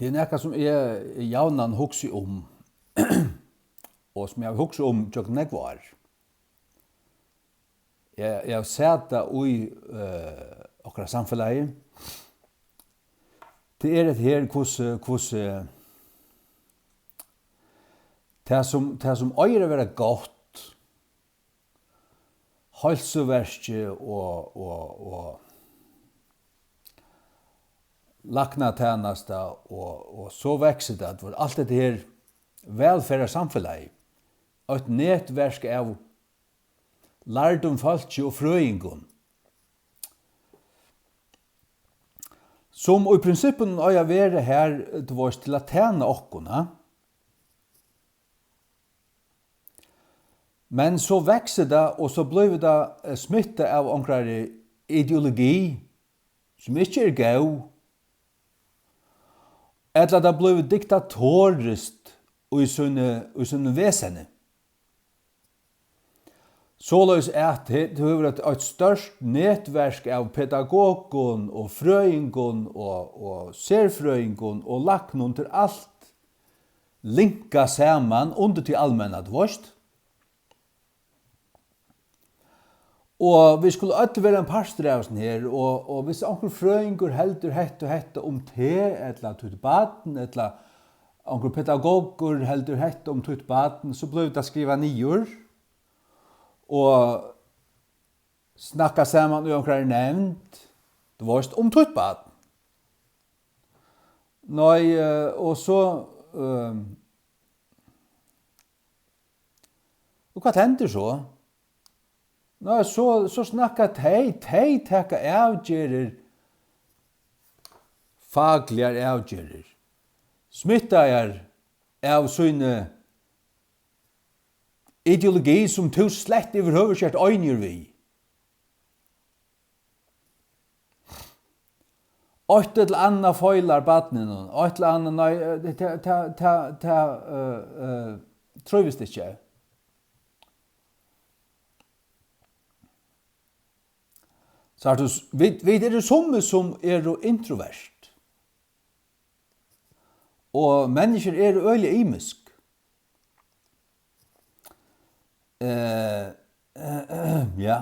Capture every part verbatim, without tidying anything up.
Tað er nakað, sum eg javnan hugsi um, og sum eg havi hugsað um gjøgnum nógv ár. Eg, eg havi sæð tað í, eh, okkara samfelagi. Tað er hetta her, hvussu, hvussu tað, sum, tað, sum eigur at vera gott, heilsuverki og, og, og læknatænasta og, og so veksur tað, alt hetta her vælferðarsamfelagið, eitt netverk av lærdum fólki og frøðingum, sum í prinsippinum eiga at vera har, tú veist, til at tæna okkum, ha? Men so veksur tað, og so blívur tað, eh, smittað av onkrari ideologi, sum ikki er góð, ella tað blívur diktatoriskt í síni, í sínum veseni. Soleiðis at he-, tú hevur eitt, eitt stórt netverk av pedagogum og frøðingum og, og serfrøðingum og læknum til alt linkað saman undir tí almenna, tú veist. Og vit skulu øll vera ein partur av hesum her, og, og viss onkur frøðingur heldur hetta og hetta um teg, ella títt barn, ella onkur pedagogur heldur hetta um títt barn, so blívur tað skrivað niður og snakkað saman í onkrari nevnd, tú veist, um títt barn. Nei, eh, og so, eh, og hvat hendir so? Nei, so, so snakka tey, tey taka avgerðir, fakligar avgerðir, smittaðar av síni ideologi, sum tú slett yvirhøvur ikki ert einigur við. Eitt ella annað feilar barninum, eitt ella annað, nei, eh, ta, ta, ta, ta, eh, eh, trívist ikki. Sært tú, s-, vit, vit eru summi, sum eru introvert. Og menniskjur eru øgiliga ymisk. Eh, ja.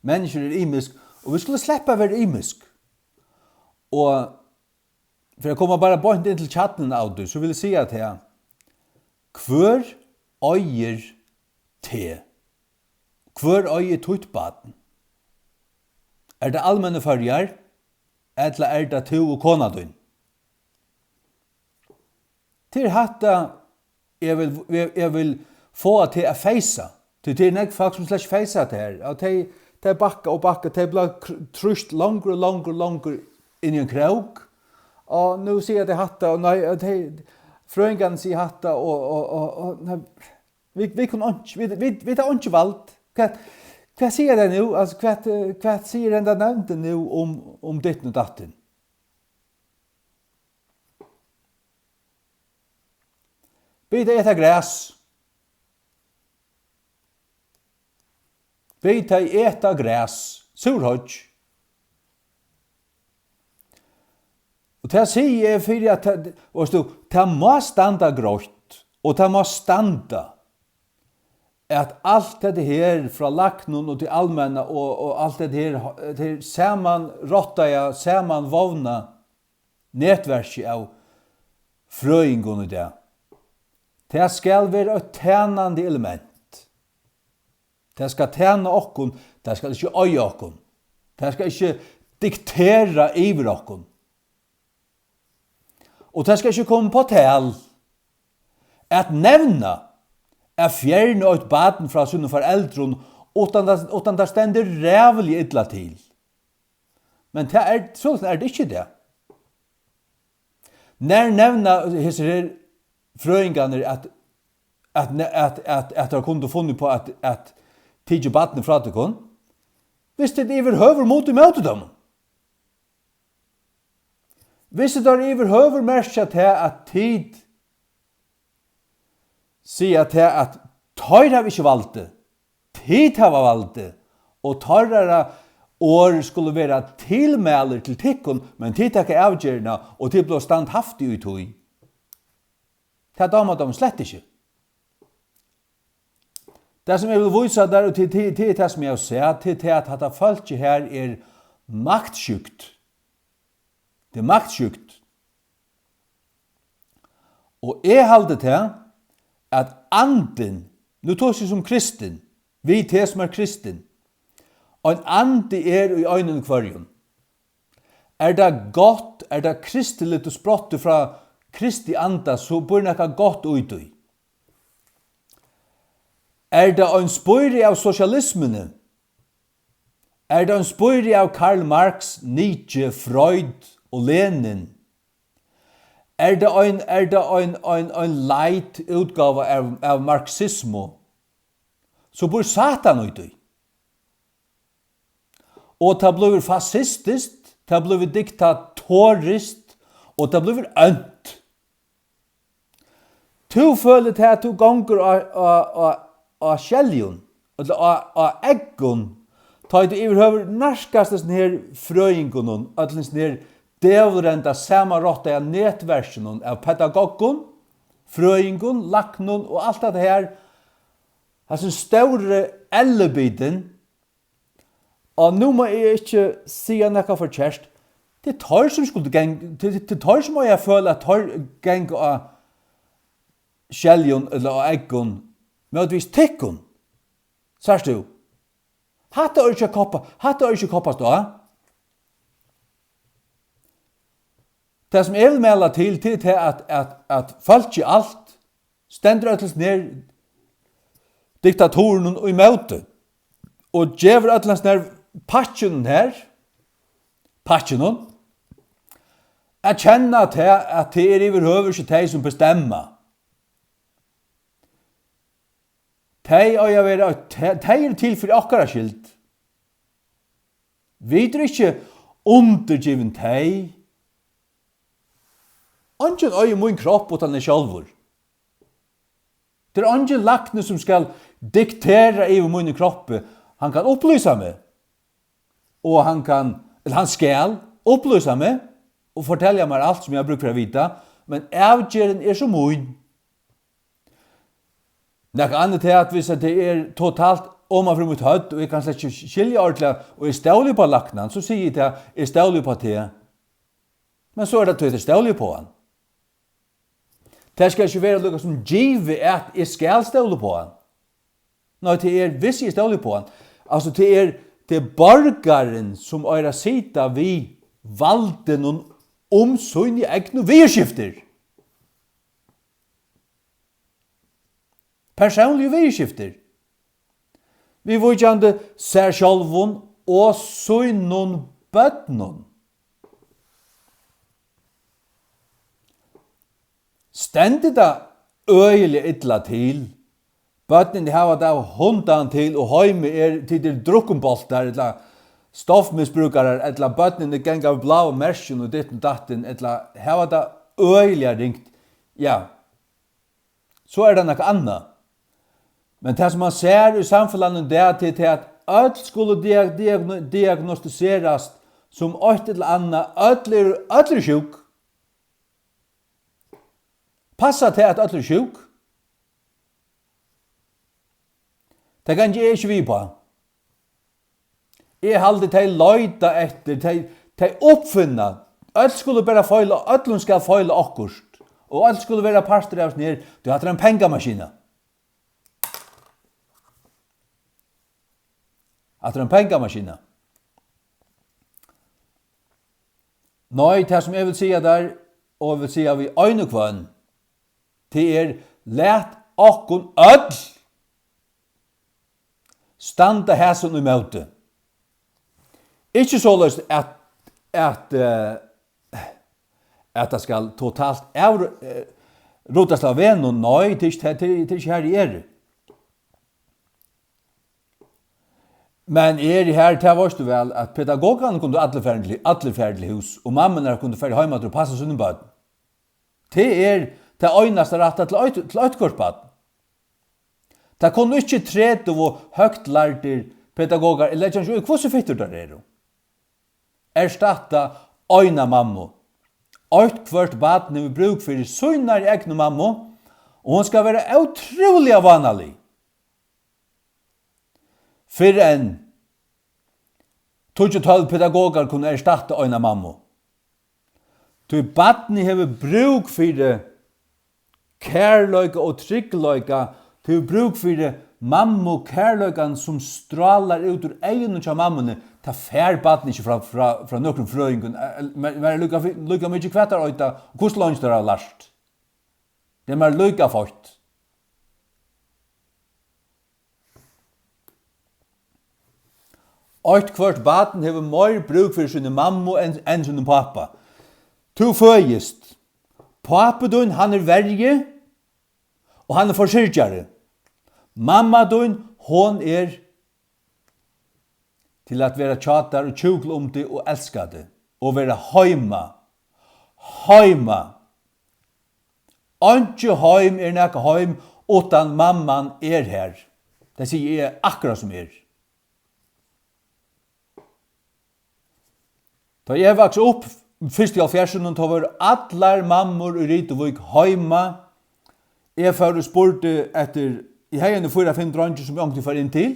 Menniskjur eru ymisk, og vit skulu sleppa at vera ymisk. Og fyri at koma bara beint inn til kjarnan av tí, so vil eg siga at her, hvør eigur teg? Hvør eigur títt barn? Er tað Almenni Føroyar, ella er tað tú og kona tín? Tað er hatta, eg vil, eg, eg vil fáa teg at feysa. Tí tað er nógv fólk, sum slett ikki feysa tað her. Og tey, tey bakka og bakka, tey blíva kr-, trýst longur og longur og longur inn í ein krók. Og nú siga tey hatta, og nei, og tey, frøðingarnir siga hatta, og, og, og, og, nei, vit, vit kunnu einki, vit, vit, vit hava einki vald. Hvat, hvat siga tey nú? Altso, hvat, eh, hvat sigur henda nevndin nú um, um ditten og datten? Bið tey eta gras. Bið tey eta gras, súrhoyggj. Og tað sigi eg fyri at tað, veitst tú, tað má standa greitt, og tað má standa, at alt hetta her frá læknum og tí almenna og, og alt hetta her, hetta her samanrottaða, samanvovna netverkið av frøðingum í dag, tað skal vera eitt tænandi element. Tað skal tæna okkum, tað skal ikki eiga okkum. Tað skal ikki diktera yvir okkum. Og tað skal ikki koma upp á tal at nevna at fjerna eitt barn frá sínum foreldrum, uttan tað, uttan tað stendur ræðuliga illa til. Men tað er, soleiðis er tað ikki í dag. Nær nevna hesir her frøðingarnir at, at ne-, at, at, at teir kundu funnið upp á at, at tikið barnið frá tykkum, viss tit yvirhøvur mugu ímóti teimum? Viss teir yvirhøvur merkja tað, at tit siga tað, at teir hava ikki valdið, tit hava valdið, og teirra orð skulu vera tilmælir til tykkum, men tit taka avgerðina, og tit blíva standhaftig í tí. Tað dámar teimum slett ikki. Tað, sum eg vil vísa tær, og til, til, til tað, sum eg havi sæð, til tað, at hatta fólkið her er maktsjúkt. Tað er maktsjúkt. Og eg haldi tað, at andin, nú tosi eg sum kristin, við teg, sum er kristin, ein andi er í einum hvørjum. Er tað gott, er tað kristiligt, tú sprottur frá Kristi anda, so býr nakað gott í tí. Er tað ein spíri av sosialismuni? Er tað ein spíri av Karl Marx, Nietzsche, Freud og Lenin? Er tað ein, er tað ein, ein, ein light útgáva av, av marxismu, so býr Satan í tí. Og tað blívur fasistiskt, tað blívur diktatoriskt, og tað blívur ónt. Tú følir tað, at tú gongur á, á, á, á skeljum, ella á, á eggum, tá ið tú yvirhøvur nærkast hesum her frøðingunum, øllum hesum her dævulrenda, samanrottaða netverkinum av pedagoggum, frøðingum, læknum og alt hetta her, hasin stóri ellibitin, og nú má eg ikki siga nakað forkert. Tað er teir, sum skuldu gang-, tað, tað, tað er teir, sum eiga at føla, at teir ganga á skeljum ella á eggum mótvegis tykkum. Sært tú? Hatta er ikki at koppa, hatta er ikki at koppast á. Tað, sum eg vil mæla til, til tað, at, at, at fólkið alt stendur øllum nær diktaturunum ímóti og gevur øllum nær pakkinum her, pakkinum, at kenna tað, at tað er yvirhøvur ikki tey, sum bestemma. Tey eiga at vera, tey, tey eru til fyri okkara skyld. Vit eru ikki undirgivin tey. Eingin eigur mín kropp uttan eg sjálvur. Tað er eingin lækni, sum skal diktera yvir mínum kroppi. Hann kann upplýsa meg. Og hann kann, ella hann skal upplýsa meg og fortelja mær alt, sum eg havi brúk fyri at vita. Men avgerðin er so mín. Nakað annað er tað, at viss at tað er totalt oman fyri mítt høvd, og eg kann slett ikki skilja ordiliga, og eg stóli upp á læknan, so sigi eg tað, eg stóli upp á teg. Men so er tað tí, at eg stóli upp á hann. Tað skal ikki vera líka sum givið, at eg skal stóla upp á hann. Nei, tað er, viss eg stóli upp á hann. Altso, tað er, tað er borgarin, sum eigur at sita við valdinum um síni egnu viðurskiftir. Persónligu viðurskiftir. Viðvíkjandi sær sjálvum og sínum børnum. Stendur tað øgiliga illa til? Børnini hava tað hundan til, og heima er, tit eru drukkuboltar, ella stoffmisbrúkarar, ella børnini ganga við bláum merkjum og ditten datten, ella hava tað øgiliga ringt. Ja, so er tað nakað annað. Men tað, sum mann sær í samfelagnum í dag, tað er tað, at øll skulu diag-, diagno-, diagnostiserast sum eitt ella annað, øll eru, øll eru sjúk. Passar tað, at øll eru sjúk? Tað gangi eg ikki við uppá. Eg haldi, tey leita eftir, tey, tey uppfinna. Øll skulu bara feila, øllum skal feila okkurt. Og øll skulu vera partur av hesum her, tí hatta er ein pengamaskina. Hatta er ein pengamaskina. Nei, tað, sum eg vil siga tær, og eg vil siga við ein og hvønn, tað er, lat okkum øll standa hasum ímóti. Ikki soleiðis, at, at, eh, at tað skal totalt av-, eh, rutast av vegnum. Nei, tað er ikki, tað, tað, tað er ikki har eg eri. Men eg eri har, tað veitst tú væl, at pedagogarnir kundu allir fara til, allir fara til hús, og mammurnar kundu farið heim aftur og passa síni børn. Tað er tað einasta rætta til eitt, til eitt hvørt barn. Tað kunnu ikki tretivu høgtlærdir pedagogar, eg leggi ikki í, hvussu fittir teir eru. erstatta eina mammu. Eitt hvørt barn hevur brúk fyri sínari egnu mammu, og hon skal vera ótrúliga vánalig, fyrr enn tíggju tólv pedagogar kunnu erstatta eina mammu. Tí barnið hevur brúk fyri kærleika og tryggleika, tú hevur brúk fyri mammu, kærleikan, sum strálar út úr eygunum hjá mammuni. Tað fær barnið ikki frá, frá, frá nøkrum frøðingum. Eh, eh, mær, mær er líka, líka mikið, hvat teir eita, og hvussu leingi teir hava lært. Tað er mær líka feitt. Eitt hvørt barn hevur meir brúk fyri síni mammu enn, enn sínum pápa. Tú føðist. Pápi tín, hann er verji, og hann er forsyrgjari. Mamma tín, hon er til at vera hjá tær og hjúkla um teg og elska teg og vera heima. Heima. Einki heim er nakað heim, uttan mamman er har. Tað sigi eg akkurát sum er. Tá eg vaks upp fyrst í hálvfjerðsunum, tá vóru allar mammur í Rituvík heima. Eg fór og spurdi eftir, eg hevði eini fýra, fimm dreingir, sum eg onkuntíð fór inn til.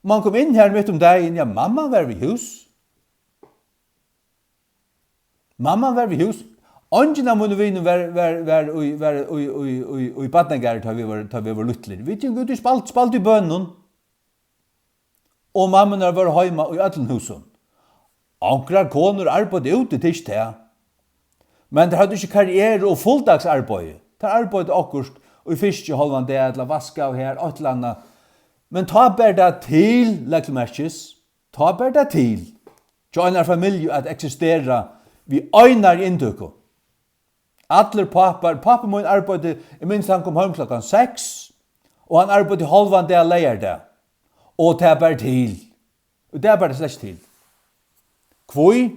Man kom inn har mitt um dagin, ja, mamman var við hús. Mamman var við hús. Eingin av mínum vinum var, var, var í, var í, í, í, í barnagarði, tá vit vóru, tá vit vóru lítlir. Vit gingu út og spæl-, spældu í bønum. Og mammurnar vóru heima í øllum húsum. Onkrar konur arbeiddu úti, tað er ikki tað. Men tær høvdu ikki karrieru og fulldagsarbeiði. Tær arbeiddu okkurt í fiski hálvan dag, ella vaskaðu har, eitt ella annað. Men tá bar tað til, legg til merkis, tá bar tað til hjá einari familju at eksistera við einari inntøku. Allir pápar, pápi mín arbeiddi, eg minnist, hann kom heim klokkan seks, og hann arbeiddi hálvan dag leygardag. Og tað bar til. Og tað bar tað slett til. Hví?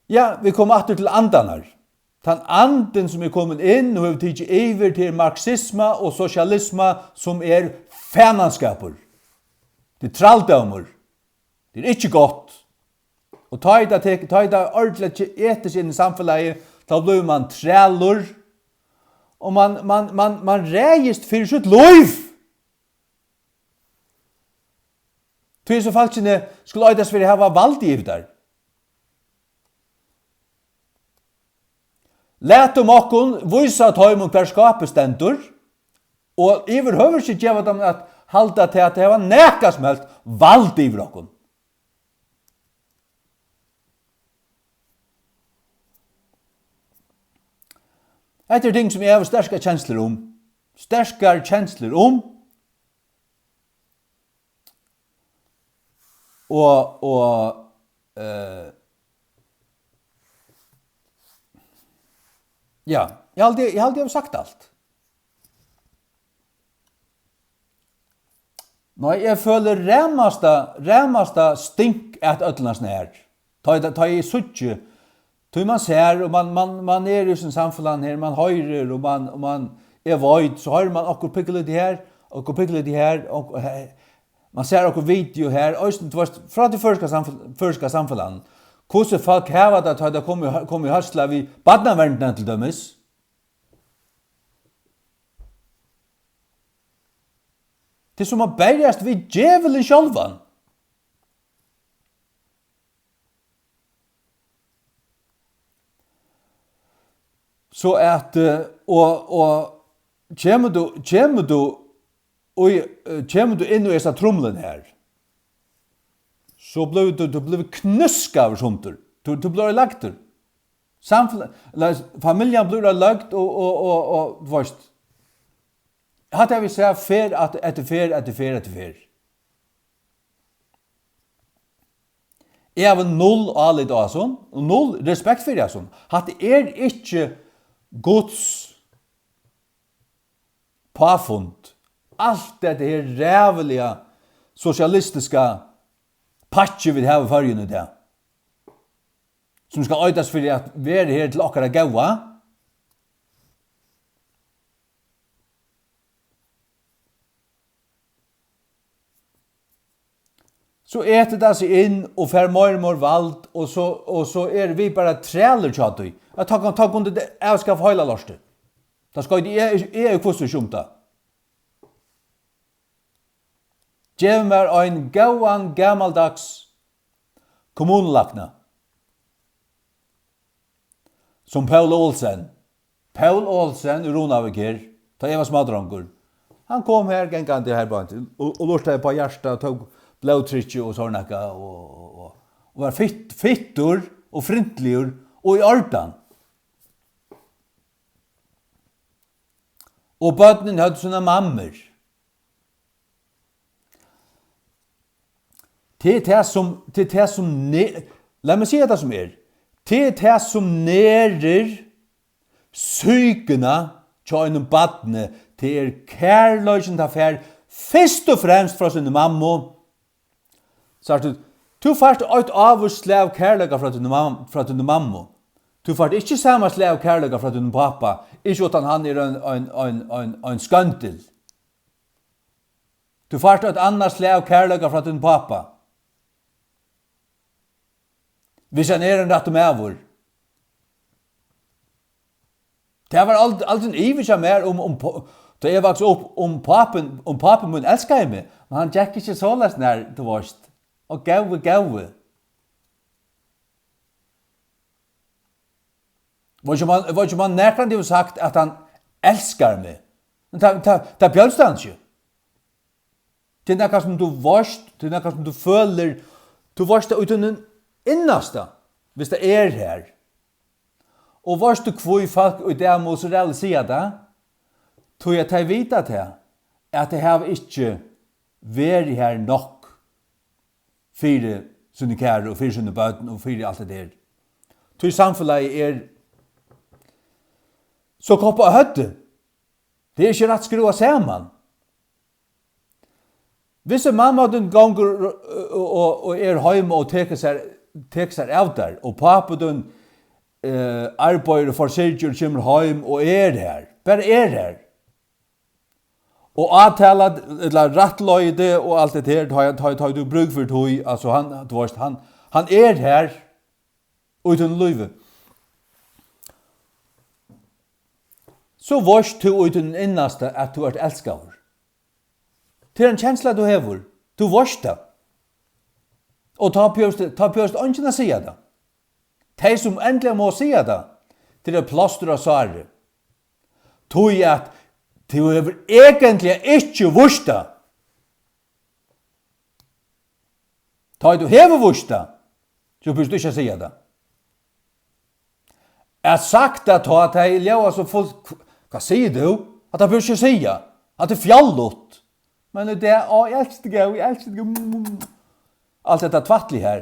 Ja, vit koma aftur til andarnar. Tann andin, sum er komin inn og hevur tikið yvir, til marxisma og sosialisma, sum er fananskapur. Tað er trældómur. Tað er ikki gott. Og tá ið tað tek-, tá ið tað ordiliga ke-, etur seg inn í samfelagið, tá blívur mann trælur, og mann, mann, mann, mann ræðist fyri sítt lív. Tí hesi fólkini skulu eitast fyri at hava valdið yvir tær. Latum okkum vísa teimum, hvar skápið stendur, og yvirhøvur ikki geva teimum at halda tað, at tey hava nakað sum helst vald yvir okkum. Hetta er ting, sum eg havi sterkar kenslur um. Sterkar kenslur um. Og, og, eh, ja, eg haldi, eg haldi, eg havi sagt alt. Nei, eg føli ramasta, ramasta stink at øllum hasum her. Tá eg, tá eg síggi, tí mann sær, og mann, mann, mann er í sínum samfelagnum her, mann hoyrir, og mann, og mann, eg veit, so hoyrir mann okkurt pinkulítið her, okkurt pinkulítið her, og he-, mann sær okkurt video her, eisini, tú veist, frá tí føroyska samfel-, føroyska samfelagnum. Hvussu fólk hava tað, tá tað koma í, koma í hoyrslu við barnaverndina til dømis. Tað er sum at berjast við djevulin sjálvan. So at, eh, og, og kemur tú, kemur tú, og, eh, kemur tú inn í hesa trumluna her, so blívur tú, tú blívur knúskaður sundur. Tú, tú blívur lagdur. Samfela-, ella familjan blívur lagd og, og, og, og, tú veist, hatta havi eg sæð ferð at-, eftir ferð, eftir ferð, eftir ferð. Eg havi null álit á hasum og null respekt fyri hasum. Hatta er ikki Guds páfund. Alt hetta her ræðuliga sosialistiska pakki, vit hava í Føroyum í dag, sum skal eitast fyri at vera her til okkara góða. So etur tað seg inn og fær meir og meir vald, og so, og so eru vit bara trælir hjá tí. At tá kann, tá kundi tað avskaffa heila lortið. Tá skoyti eg, eg, eg hvussu ikki um tað. Gev mær ein góðan, gamaldags kommunulækna. Sum Poul Olsen. Poul Olsen í Runavík her, tá eg var smádrongur. Hann kom her gangandi her beint og, og lurtaði upp á hjarta, tók blóðtrykki og sovorðið nakað og, og, og, og var fitt, fittur og fryntligur og í ordan. Og børnini høvdu sínar mammur. Tað er tað sum, tað er tað sum ne-, lat meg siga tað sum er. Tað er tað sum nerrir psykuna hjá einum barni, tað er kærleikin, tað fær fyrst og fremst frá síni mammu. Sært tú, tú fært eitt ávíst slag av kærleika frá tíni mam-, frá tíni mammu. Tú fært ikki sama slag av kærleika frá tínum pápa, ikki uttan hann er ein, ein, ein, ein, ein skøndil. Tú fært eitt annað slag av kærleika frá tínum pápa. Hvis hann er ein rættur maður. Tað var ald-, aldrin ivi hjá mær um, um pá-, tá eg vaks upp, um pápin, um pápi mín elskaði meg, men hann gekk ikki soleiðis nær, tú veitst. Og góði, góði. Veit ikki, um hann, veit ikki, um hann nakrantíð hevur sagt, at hann elskar meg. Men tað, tað, tað bjóðst hann ikki. Tað er nakað, sum tú veitst, tað er nakað, sum tú følir, tú veitst tað í tínum innasta, hvis tað er her. Og veitst tú, hví fólk í dag mugu so ræðuliga siga tað? Tí at tey vita tað, at tey hava ikki verið har nokk fyri síni kæru og fyri síni børn og fyri alt hetta her. Tí samfelagið er so koppað á høvdið. Tað er ikki rætt skrúvað saman. Hvis mamma tín gongur og, og, og er heima og tekur sær, tekur sær av tær, og pápi tín, eh, arbeiðir og forsyrgir og kemur heim og er har, bara er har, og átalar, ella rættleiðir teg og alt det her, tá, tá, tá tú hevur brúk fyri tí, altso, hann, tú veitst, hann, hann er har í tínum lívi. So veitst tú í tínum innasta, at tú ert elskaður. Tað er ein kensla, tú hevur. Tú veitst tað. Og tá behøvist, tá behøvist eingin at siga tað. Tey, sum endiliga má siga tað, tað er eitt plástur á sárið. Tí at tú hevur eigentliga ikki víst tað. Tá ið tú hevur víst tað, so behøvist tú ikki at siga tað. At sagt tað tá, tað ljóðar so full-, hvat sigur tú? At tað behøvist ikki at siga. At tað er fjálligt. Men í dag, á, eg elski teg, góði, eg elski teg, góði. Alt hetta tvætlið her.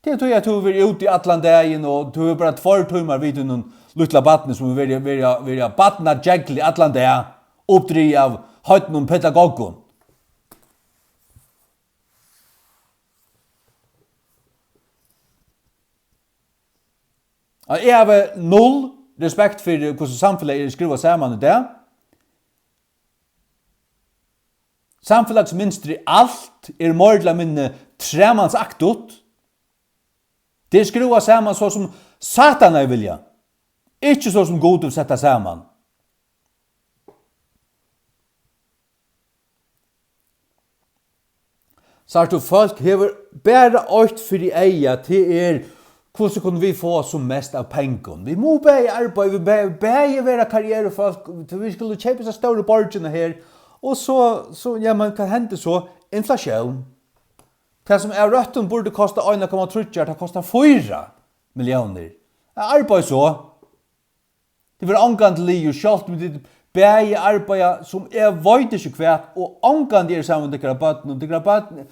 Tað er tí, at tú hevur verið úti allan dagin, og tú hevur bara tveir tímar við tínum lítla barni, sum hevur verið, verið, verið á barnagegli allan dag, uppdrigið av heidnum pedagogum. Og eg havi null respekt fyri, hvussu samfelagið er skrúvað saman í dag. Samfelagsmynstrið alt er meira ella minni træmansaktigt. Tað er skrúvað saman so, sum Satan hevur viljað, ikki so, sum Gud hevur sett tað saman. Sært tú, fólk hevur bara eitt fyri eyga, tað er, hvussu kunnu vit fáa sum mest av pengum? Vit mugu bæði arbeiða, vit bæði, bæði vera karrierufólk, tí vit skulu keypa hesar stóru borgirnar her, og so, so, ja, men hvat hendir so? Inflatión. Tað, sum av røttum burdi kosta ein komma tríggjar, tað kostar fýra milliónir. Arbeiða so. Tit verða ongantíð liðug, sjálvt um tit bæði arbeiða, sum eg veit ikki hvat, og ongantíð eru saman við tykkara børn, og tykkara børn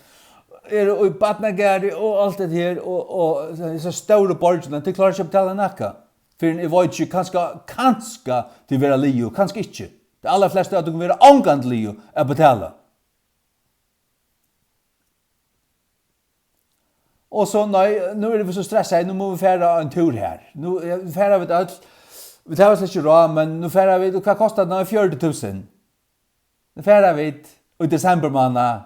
eru í barnagarði og alt det her, og, og hesar stóru borgirnar, tit klára ikki at betala nakað, fyrr enn, eg veit ikki, kanska, kanska tit verða liðug, kanska ikki. Tey allarflestu av tykkum verða ongantíð liðug at betala. Og so, nei, nú eru vit so stressaði, nú mugu vit fara ein túr har. Nú, eh, fara vit øll. Vit hava slett ikki ráð, men nú fara vit, og hvat kostar tað? Nei, fjøruti túsund. Nú fara vit í desembur mánað.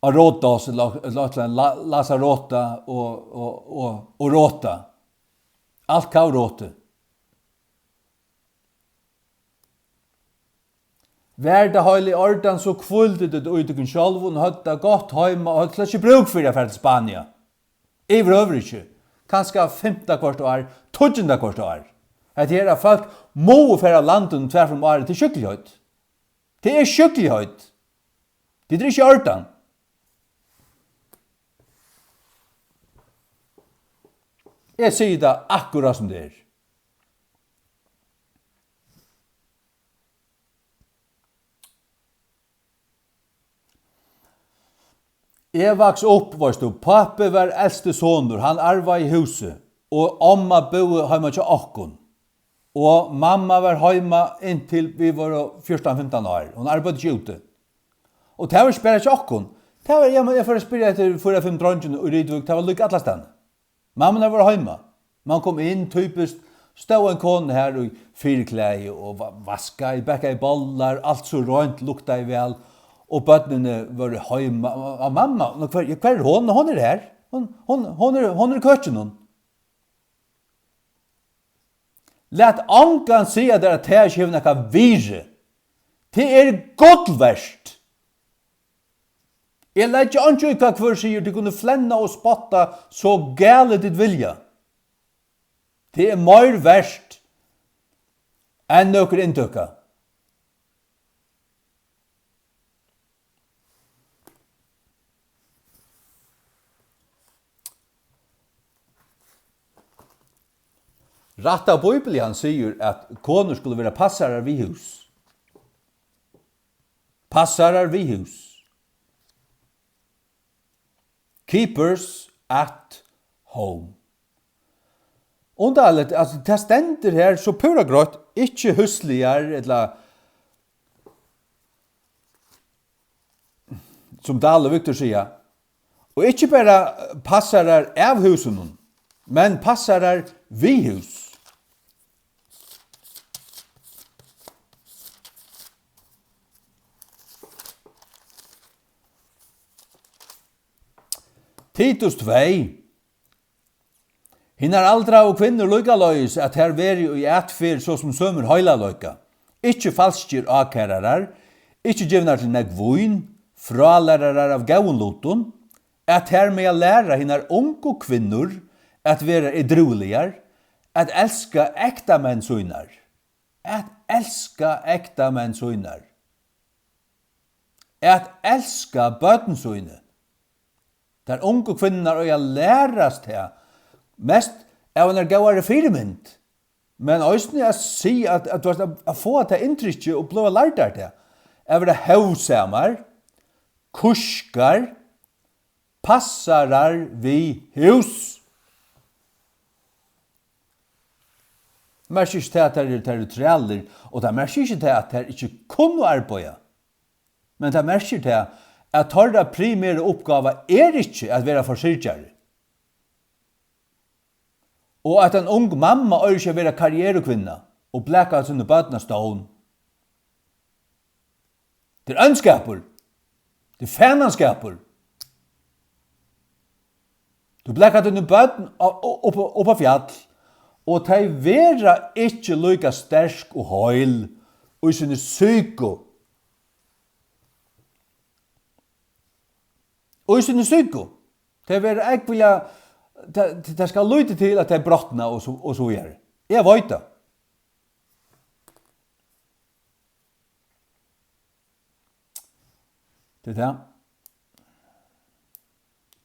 á Rhodos, ella, ella, ella La-, Lasarota og, og, og, og Rota. Alt kav Roti. Var tað heila í ordan, so hvíldu tit í tykkum sjálvum og høvdu tað gott heima og høvdu slett ikki brúk fyri at fara til Spania. Yvirhøvur ikki. Kanska fimta hvørt ár, tíggjunda hvørt ár. Hetta her, at fólk mugu fara av landinum tvær ferðir um árið, tað er sjúkligheit. Tað er sjúkligheit. Tað er ikki í ordan. Eg sigi tað akkurát sum tað er. Eg vaks upp, veitst tú, pápi var elsti sonur, hann arvaði húsið, og omma búði heima hjá okkum. Og mamma var heima inntil vit vóru fjúrtan, fimtan ár. Hon arbeiddi ikki úti. Og tað var ikki bara hjá okkum. Tað var, eg, eg fór at spyrja eftir fýra, fimm dreingir í Rituvík, tað var líka allastaðni. Mammurnar vóru heima. Man kom inn, typiskt, stóð ein kona har í fyriklæði og va-, vaskaði, bakaði bollar, alt so reint, luktaði væl, og børnini vóru heima. Og, og mamma, "Nú, hvar, hvar er hon?" "Hon er her. Hon, hon, hon er, hon er í køkinum." Lat ongan siga tær, at tað ikki hevur nakað virði. Tað er gull vert. Eg leggi einki í, hvat hvør sigur, tit kunnu flenna og spotta so galið tit vilja. Tað er meir vert enn nøkur inntøka. Rætta Bíblian sigur, at konur skulu vera passarar við hús. Passarar við hús. Keepers at home. Undarligt, altso, tað stendur her so púra greitt, ikki húsligar, ella sum Dahl og Victor siga, og ikki bara passarar av húsunum, men passarar við hús. Titus tvey. Hinar aldraðu kvinnur líkaleiðis, at tær veri í atferð so sum sømir heilagleika, ikki falskir ákærarar, ikki givnar til nógv vín, frálærarar av góðum lutum, at tær mega læra hinar ungu kvinnur at vera edrúiligar, at elska ektamenn sínar, at elska ektamenn sínar, at elska børn síni. Tær ungu kvinnurnar eiga at lærast tað, mest av einari góðari fyrimynd, men eisini at siga, at, at, at, at fáa tað inntrykkið og blíva lærdar tað, at vera hóvsamar, kúskar, passarar við hús. Merkir ikki tað, at tær eru, tær eru trælir, og tað merkir ikki tað, at tær ikki kunnu arbeiða. Men tað merkir tað, at teirra primeru uppgáva er ikki at vera forsyrgjari. Og at ein ung mamma eigur ikki at vera karrierukvinna og blaka síni børn á stovn. Tað er óndskapur. Tað er fananskapur. Tú blakar tíni børn á, á, upp, upp á fjall, og tey verða ikki líka sterk og heil í síni psyku. Í síni psyku. Tey verða ógvuliga, tað, tað skal lítið til, at tey brotna og so, og so víðari. Eg veit tað. Tað er tað.